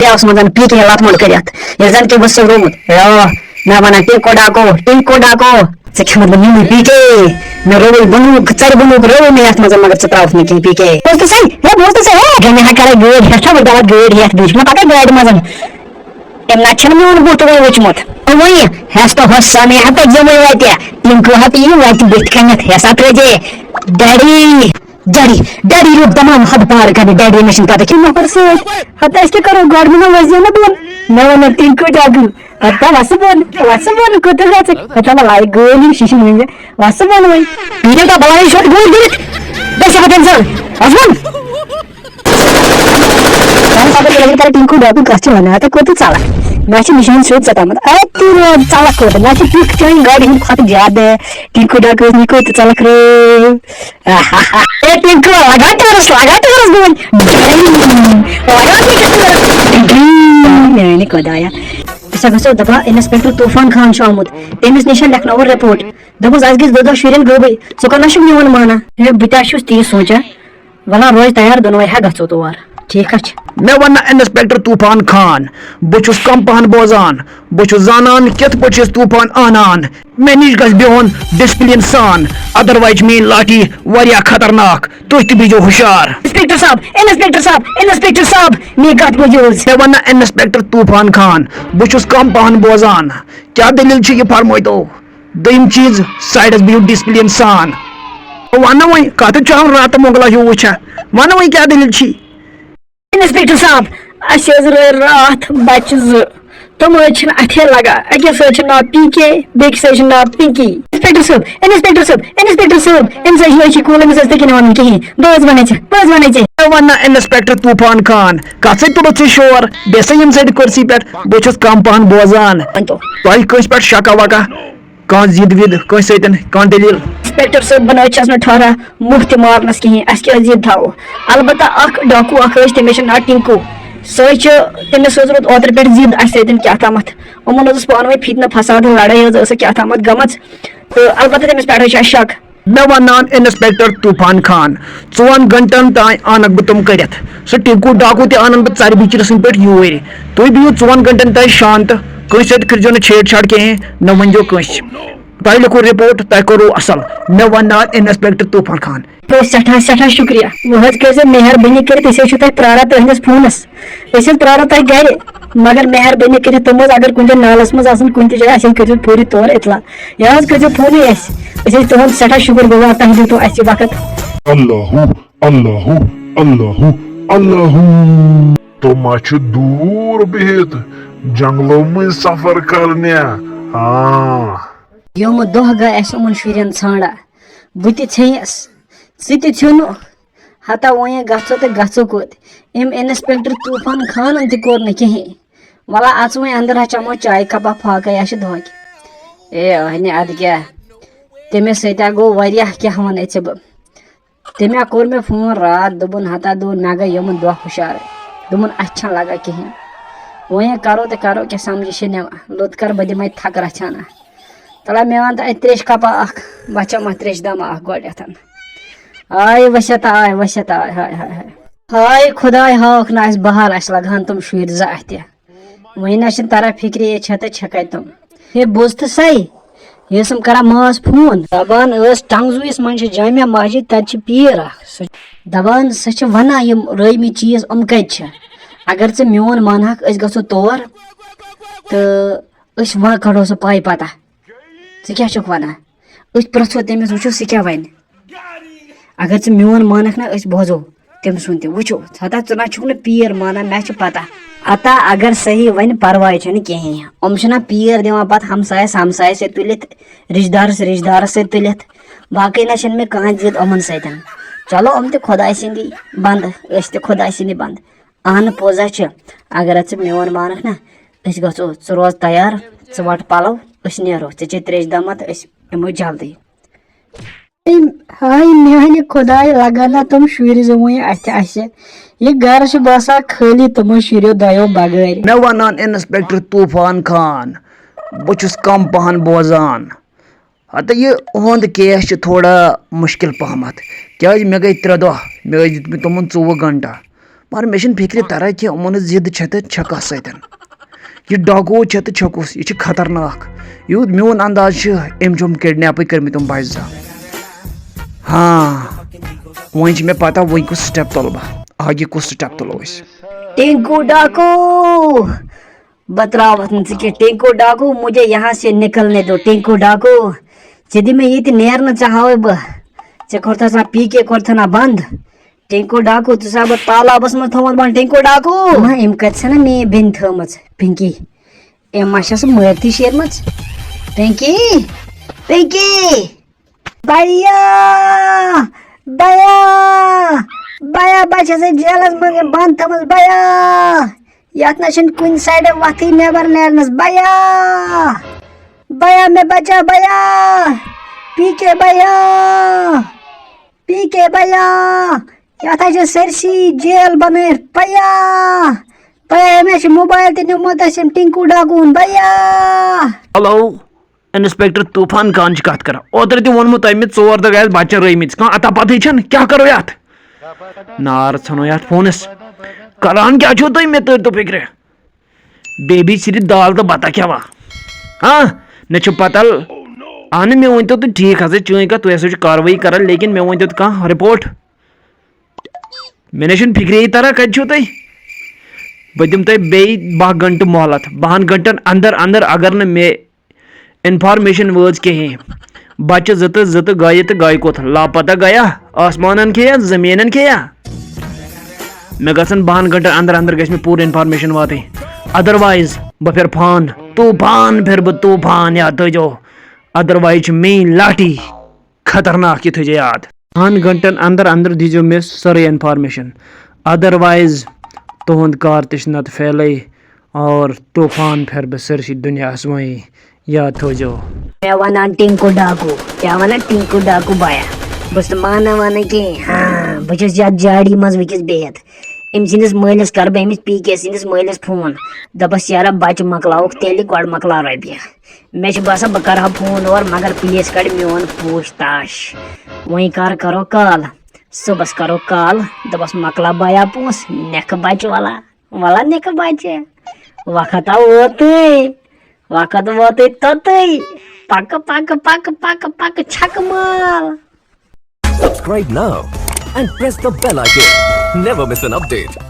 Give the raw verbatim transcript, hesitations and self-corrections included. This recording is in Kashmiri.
بیاکھ منٛز پی کے لَتہٕ موٚنٛڈ کٔرِتھ، ییٚلہِ زَن کہِ بہٕ چھُسَکھ روومُت۔ یا، مےٚ وَنان، "ٹِنکو ڈاکو، ٹِنکو ڈاکو، ژےٚ کھیوٚمُت مےٚ مِنی پی کے، مےٚ رووُے بنوٗک، ژَرِ بنوٗک رووُے مےٚ یَتھ منٛز، مگر ژٕ ترٛاوَتھ نہٕ کینٛہہ پی کے۔" بوز تہٕ سَے، ہے، بوز تہٕ سَے، ہے، گٔے مےٚ ہا کَران گٲڑۍ ہٮ۪تھ، وۄنۍ دَپان گٲڑۍ ہٮ۪تھ، بیٚیہِ چھُ مےٚ پَکان گاڑِ منٛز۔ أمۍ نَتہٕ چھَنہٕ میون بُتھ وۄنۍ وٕچھمُت۔ وۄنۍ ہٮ۪س تہٕ ہۄس سۄ مےٚ ہا پٔتۍ زِمٕے وَتہِ، ٹِنکو ہا پیٚیہِ وَتہِ بٕتھِ کَنٮ۪تھ، ہٮ۪س ہا ترٛٲوزے۔ ڈیڈی، ڈیڈی، ڈیڈی روٗد تَمام حد پار کَرنہِ ڈیڈی، مےٚ چھِنہٕ پَتہ کہِ نفر سۭتۍ۔ ہَتہٕ أسۍ کیٛاہ کَرو؟ گۄڈٕ مےٚ وَزے نہٕ بۄن۔ مےٚ ووٚن نہٕ ٹِنکو ڈاکو۔ ہَتہٕ وَسہٕ بۄن، وَسہٕ بۄن، کوٚت حظ گژھکھ؟ ہَتہٕ وَلہٕ آیہِ گٲلۍ یِم شیٖشہِ مٔنٛزۍ۔ وَسہٕ بۄن وۄنۍ۔ ییٚلہِ تۄہہِ بَلایہِ چھو گٲلۍ دِتھ، بیٚیہِ چھِ پَتہٕ اِنسان۔ وَسہٕ بۄن۔ وۄنۍ اگر ییٚلہِ کَرِ ٹِنکو ڈاکو کَتھ چھِ وَنان، تہٕ کوٚت ژَلَکھ؟ مےٚ چھِ نِشان سیوٚد ژَٹان، مطلب، اَتہِ روز ژَلَکھ کوٚت؟ مےٚ چھِ ٹِک چٲنۍ گاڑِ ہُنٛد کھۄتہٕ زیادٕ۔ ٹِنکو ڈاکو ٲسۍ نہٕ کوٚت ژَلَکھ رٲو۔ اے ٹِنکو، لگا ٹٲرَس، لگا ٹٲرَس گوٚو وۄنۍ۔ لگا ٹٲرَس۔ میٛانہِ خۄدایا۔ أسۍ ہا گژھو دَپان، اِنسپیکٹر طوفان خان چھُ آمُت، تٔمِس نِش ہا لیکھناوو رِپورٹ۔ دوٚپمَس، اَسہِ گٔژھۍ زٕ دۄہ شُرٮ۪ن غٲبٕے، ژٕ کَتھ نہ چھُکھ میون مانان؟ ہے، بہٕ تہِ ہا چھُس تی سونٛچان۔ وَلہٕ روز تیار، دۄنوَے ہا گژھو تور۔ ٹھیٖک ہا چھُ۔ مےٚ وَن نہ اِنسپیکٹر طوفان خان، بہٕ چھُس کَم پَہَن بوزان، بہٕ چھُس زانان کِتھ پٲٹھۍ چھِ أسۍ طوفان آنان۔ مےٚ نِش گژھِ بِہُن ڈسپلن سان، otherwise چھِ میٛٲنۍ لاٹھی واریاہ خطرناک، تُہۍ تہِ بِہزیو ہُشار۔ انسپیکٹر صاحب، انسپیکٹر صاحب، انسپیکٹر صاحب، میٛٲنۍ کَتھ بوٗزِو حظ۔ مےٚ وَن نہ اِنسپیکٹر طوفان خان، بہٕ چھُس کَم پَہَن بوزان، کیٛاہ دٔلیٖل چھِ یہِ فرمٲیتو؟ دوٚیِم چیٖز، سایڈَس بِہِو ڈسپلن سان۔ وَن نہ وۄنۍ، کَتھ چھُ ہم راتہٕ مۄغلہ ہیوٗ وٕچھان؟ وَن نہ وۄنۍ، کیٛاہ دٔلیٖل چھی؟ انسپیکٹر صاحب، اَسہِ حظ رٲے راتھ بَچہٕ زٕ، تِم حظ چھِنہٕ اَتھے لَگان۔ أکِس حظ چھِ ناو پی کے، بیٚکِس حظ چھِ ناو پِنکی۔ انسپیکٹر صٲب، انسپیکٹر صٲب، انسپیکٹر صٲب، أمِس حظ چھِ أچھی کول، أمِس حظ تٔکِنۍ وَنُن کِہیٖنۍ۔ بہٕ حظ وَنے ژےٚ، بہٕ حظ وَنے ژےٚ۔ مےٚ وَن نہ اِنسپیکٹر طوفان خان، کَتھ سۭتۍ تُلُتھ ژےٚ شور؟ بیٚہہ سا ییٚمہِ سایڈٕ کُرسی پٮ۪ٹھ، بہٕ چھُس کَم پَہَن بوزان۔ وۄنۍ تو۔ تۄہہِ کٲنٛسہِ پٮ۪ٹھ شک وکا؟ کانٛہہ زِد وِد کٲنٛسہِ سۭتۍ، کانٛہہ دٔلیٖل؟ انسپیکٹر صٲب، بہٕ نہ حظ چھَس نہٕ ٹھہران مُفت مارنَس کِہیٖنۍ، اَسہِ کیٛاہ زِد تھاوو؟ البتہ اَکھ ڈاکوٗ اَکھ حظ، تٔمِس چھُ ناو ٹِنکوٗ، سُہ حظ چھُ، تٔمِس حظ روٗد اوترٕ پٮ۪ٹھ زِد اَسہِ سۭتۍ کیٛاہ تامَتھ، یِمَن حظ اوس پانہٕ ؤنۍ فِتنہٕ فساد، لڑٲے حظ ٲسٕکھ کیٛاہ تامَتھ گٔمٕژ، تہٕ البتہ تٔمِس پٮ۪ٹھ حظ چھِ اَسہِ شک۔ مےٚ وَنان انسپیکٹر طوفان خان، ژۄن گھنٹن تام اَنَکھ بہٕ تِم کٔڑِتھ، سُہ ٹِنکوٗ ڈاکوٗ تہِ اَنَن بہٕ ژَرِ بِچرِ سٕنٛدۍ پٲٹھۍ یوٗرۍ، تُہۍ بِہِو ژۄن گھنٹن تام شانت، کٲنٛسہِ سۭتۍ کٔرۍزیو نہٕ چھیڑ چھاڑ کِہیٖنۍ، نہ ؤنۍزیو کٲنٛسہِ۔ تۄہہِ لیکھو رپورٹ، تۄہہِ کوٚروٕ اصل۔ مےٚ ونناو انسپیکٹر طوفان خان۔ تُہۍ سٮ۪ٹھاہ، سٮ۪ٹھاہ شُکریہ۔ وۄنۍ حظ کٔرۍزیو مہربٲنی کٔرِتھ، أسۍ حظ چھِو تۄہہِ پراران تُہنٛدِس فونس۔ أسۍ حظ پرارو تۄہہِ گرِ، مگر مہربٲنی کٔرِتھ تِم حظ اگر کُنہِ جایہِ نالس منٛز آسن، کُنہِ تہِ جایہِ، اَسہِ حظ کٔرۍزیو فوری طور اطلاع۔ یا حظ کٔرۍزیو فونٕے اَسہِ، أسۍ حظ چھِ تُہُنٛد سٮ۪ٹھاہ شُکر گُزار، تۄہہِ دیُتوٕ اَسہِ یہِ وقت۔ اللہ، اللہ، اللہ، اللہ۔ تِم ما چھِ دوٗر بِہِتھ جنگلو مٔنٛزۍ سفر کرنہِ؟ ہاں۔ یومہٕ دۄہ گٔے اَسہِ یِمَن شُرٮ۪ن ژھانٛڈان۔ بہٕ تہِ ژھیٚیَس، ژٕ تہِ ژھیوٚنُکھ۔ ہتا وۄنۍ گژھو تہٕ گژھو کوٚت؟ أمۍ انسپیکٹر طوفان خانن تہِ کوٚر نہٕ کِہیٖنۍ۔ وَلہٕ اَژ وۄنۍ اندر، ہا چٮ۪مو چایہِ کپا، فاقے اَسہِ دۄہکہِ۔ اے اہنہِ، اَدٕ کیٛاہ؟ تٔمِس سۭتۍ ہا گوٚو واریاہ، کیٛاہ وَنَے ژےٚ بہٕ؟ تٔمۍ ہا کوٚر مےٚ فون راتھ، دوٚپُن، ہتا دوٚپُن، مےٚ گٔے یِمَن دۄہ ہُشارَے۔ دوٚپُن، اَسہِ چھَنہٕ لگان کِہیٖنۍ۔ وۄنۍ ہا کَرو تہٕ کَرو کیٛاہ، سَمجھی چھِ نِوان۔ لوٚت کَر بہٕ دِمَے تھَکہٕ رَژھِ ہنا۔ تَلہ مےٚ وَن تہٕ اَتہِ ترٛیش کَپا اَکھ، بہٕ چٮ۪مہٕ اَتھ ترٛیشہِ دَما اَکھ گۄڈٕنٮ۪تھ۔ آے ؤسِتھ آے، ؤسِتھ آے، ہاے، ہاے، ہاے۔ ہاے خۄداے، ہاوکھ نہٕ اَسہِ بہار، اَسہِ لَگہٕ ہَن تِم شُرۍ زٕ اَتھِ۔ وۄنۍ نہ چھِنہٕ تران فِکرِ، یہِ چھےٚ تہٕ چھےٚ کَتہِ تِم۔ ہے، بوز تہٕ سَے، یہِ ٲسٕم کران ماس فون، دَپان ٲس، ٹنٛگزُوِس منٛز چھِ جامع مسجد، تَتہِ چھِ پیٖر اَکھ۔ سُہ دَپان، سۄ چھِ وَنان یِم رٲومٕتۍ چیٖز، یِم کَتہِ چھِ؟ اگر ژٕ میون مانہَکھ، أسۍ گژھو تور تہٕ أسۍ وۄنۍ کَڑو سُہ پَے پَتہ۔ ژٕ کیٛاہ چھُکھ وَنان؟ أسۍ پرٛژھو تٔمِس، وٕچھو سُہ کیٛاہ وَنہِ۔ اگر ژٕ میون مانکھ نہ، أسۍ بوزو تٔمۍ سُنٛد تہِ۔ وٕچھو، ہتا ژٕ نہ چھُکھ نہٕ پیٖر مانان، مےٚ چھِ پتہ۔ ہتا اگر صحیح وَنہِ، پرواے چھُنہٕ کِہیٖنۍ۔ یِم چھِنہ پیٖر دِوان پتہٕ ہمسایَس ہمسایَس سۭتۍ تُلِتھ، رِشتہٕ دارَس رِشتہٕ دارَس سۭتۍ تُلِتھ۔ باقٕے نہ چھِنہٕ مےٚ کانٛہہ ضِد یِمَن سۭتۍ۔ چلو، یِم تہِ خۄداے سٕنٛدی بنٛدٕ، أسۍ تہِ خۄداے سٕنٛدی بنٛدٕ۔ اہن پوٚز ہا چھُ، اگر ژٕ میون مانکھ نہ، أسۍ گژھو، ژٕ روز تیار، ژٕ وٹ پلو، أسۍ نیرو، ژےٚ چے تریش دما تہٕ أسۍ یِمو جلدی۔ ہاے میانہِ خۄدایہِ، لگن نا تِم شُرۍ زٕ وُنہِ اَتھِ اَسہِ؟ یہِ گرٕ چھُ باسان خٲلی تِمو شُریو دۄیو بغٲرۍ۔ مےٚ ونان انسپیکٹر طوفان خان، بہٕ چھُس کم پہن بوزان۔ ہتہٕ یہِ اُہُنٛد کیس چھُ تھوڑا مُشکِل پہمتھ، کیٛازِ مےٚ گٔے ترٛےٚ دۄہ، مےٚ ٲسۍ دِتمٕتۍ تِمن ژوٚوُہ گھنٹہٕ۔ مگر مےٚ چھِنہٕ فِکرِ تَران کینٛہہ، یِمَن ہٕنٛز ضِد چھےٚ تہٕ چھےٚ کَس سۭتۍ۔ یہِ ڈاکوٗ چھےٚ تہٕ چھےٚ کُس؟ یہِ چھِ خطرناک۔ یوٗت میون انداز چھُ، أمۍ چھُم کِڈنیپٕے کٔرمٕتۍ یِم بَچہٕ زٕ۔ ہاں، وۄنۍ چھِ مےٚ پَتہ وۄنۍ کُس سٹیپ تُلہٕ بہٕ، آگے کُس سٹیپ تُلو أسۍ۔ ٹِنکو ڈاکو، بہٕ ترٛاوَتھ نہٕ ژٕ کینٛہہ۔ ٹِنکو ڈاکو، مجھے یہاں سے نکلنے دو۔ ٹِنکو ڈاکو، ژےٚ دِ مےٚ ییٚتہِ نیرنہٕ، ژےٚ ہاوَے بہٕ۔ ژےٚ کوٚرتھا سا پی کے کوٚرتھا نا بنٛد؟ ٹِنکو ڈاکو، ژٕ سا بہٕ تالابس منٛز تھاوَتھ بنٛد، ٹِنکو ڈاکو۔ ما، أمۍ کَتہِ چھَنا میٛٲنۍ بیٚنہِ تھٲومٕژ، پِنکی؟ أمۍ ما چھَس مٲرتھٕے شیرمٕژ؟ پِنکی، پِنکی، بیا، بیا، بیا، بہٕ چھَسے جیلَس منٛز یِم بنٛد تھٲومٕژ، بیا۔ یَتھ نہ چھِنہٕ کُنہِ سایڈٕ وَتھٕے نٮ۪بر نیرنَس، بیا، بیا، مےٚ بچا، بیا، پی کے بیا۔ پی کے بیا، یتھ حظ چھِ سٲرسٕے جیل بنٲیِتھ۔ پیا، پیا، أمۍ حظ چھِ موبایل تہِ نیوٗمُت اَسہِ أمۍ ٹِنکو ڈاکوٗہُن۔ بیا۔ ہیلو، انسپیکٹر طوفان خان چھِ کتھ کران۔ اوترٕ تہِ ووٚنمُت تۄہہِ مےٚ، ژور دۄہ گٔے اَسہِ بچن رٲومٕتۍ۔ ژٕ کانٛہہ اتا پتہٕے چھَنہٕ، کیٛاہ کرو یتھ؟ نار ژھٕنو یتھ فونس۔ کران کیٛاہ چھِو تُہۍ مےٚ، تٔرۍ تو فِکرِ؟ بیبی صرف دال تہٕ بتہ کھٮ۪وان۔ ہاں، مےٚ چھُ پتہ۔ اہن، مےٚ ؤنۍتو تُہۍ، ٹھیٖک حظ چھِ چٲنۍ کتھ، تُہۍ ہسا چھِو کاروٲیی کران، لیکن مےٚ ؤنۍتو تُہۍ کانٛہہ رپورٹ؟ مےٚ نہ چھُنہٕ فِکرے تران، کتہِ چھِو تُہۍ؟ بہٕ دِمہٕ تۄہہِ بیٚیہِ باہ گنٹہٕ مۄہلت۔ باہن گنٹن اندر اندر اگر نہٕ مےٚ انفارمیشن وٲژ کِہیٖنۍ، بچہِ زٕ تہٕ زٕ تہٕ گایہِ تہٕ گایہِ کوٚت؟ لاپتہ گیا؟ آسمانن کھیٚیا؟ زٔمیٖنن کھیٚیا؟ مےٚ گژھن باہن گنٹن اندر اندر گژھِ مےٚ پوٗرٕ انفارمیشن واتٕنۍ، otherwise بہٕ پھِرٕ فان، طوفان پھِرٕ بہٕ طوفان، یاد تھٲیزیو۔ Otherwise چھِ میٲنۍ لاٹھی خطرناک، یہِ تھٲیزیو یاد۔ باہن گنٹن اندر اندر دیٖزیو مےٚ سٲرٕے انفارمیشن، otherwise تُہُنٛد کار تہِ چھُ نتہٕ فیلٕے، اور طوفان پھِرٕ بہٕ سٲرسٕے دُنیاہس وۄنۍ۔ یاد تھٲوزیو۔ مےٚ ونان ٹِنکو ڈاکو، کیٛاہ ونان ٹِنکو ڈاکو بایا؟ بہٕ چھُس نہٕ مانان وانان کِہیٖنۍ۔ ہاں، بہٕ چھُس یتھ جاڑی منٛز وٕنکیٚس بِہِتھ۔ أمۍ سٕنٛدِس مٲلِس کرٕ بہٕ، أمِس پی کے سٕنٛدِس مٲلِس فون۔ دپس، یارا، بچہِ مۄکلاوُکھ تیٚلہِ، گۄڈٕ مۄکلاو رۄپیہِ۔ مےٚ چھُ باسان بہٕ کرٕ ہا فون اور، مگر پلیز کڑ میون پوٗچھ تاش۔ وۄنۍ کر کرو کال؟ صُبحس کرو کال، دپس، مۄکلاو بایا پونٛسہٕ، نِکھ بچہِ ولا۔ ولا نِکہٕ بچہِ، وقت آو ووتُے، وقت ووتُے توٚتُے۔ پکہٕ، پکہٕ، پکہٕ، پکہٕ، پکہٕ، چھکہٕ مال۔ Subscribe now and press the bell icon. Never miss an update.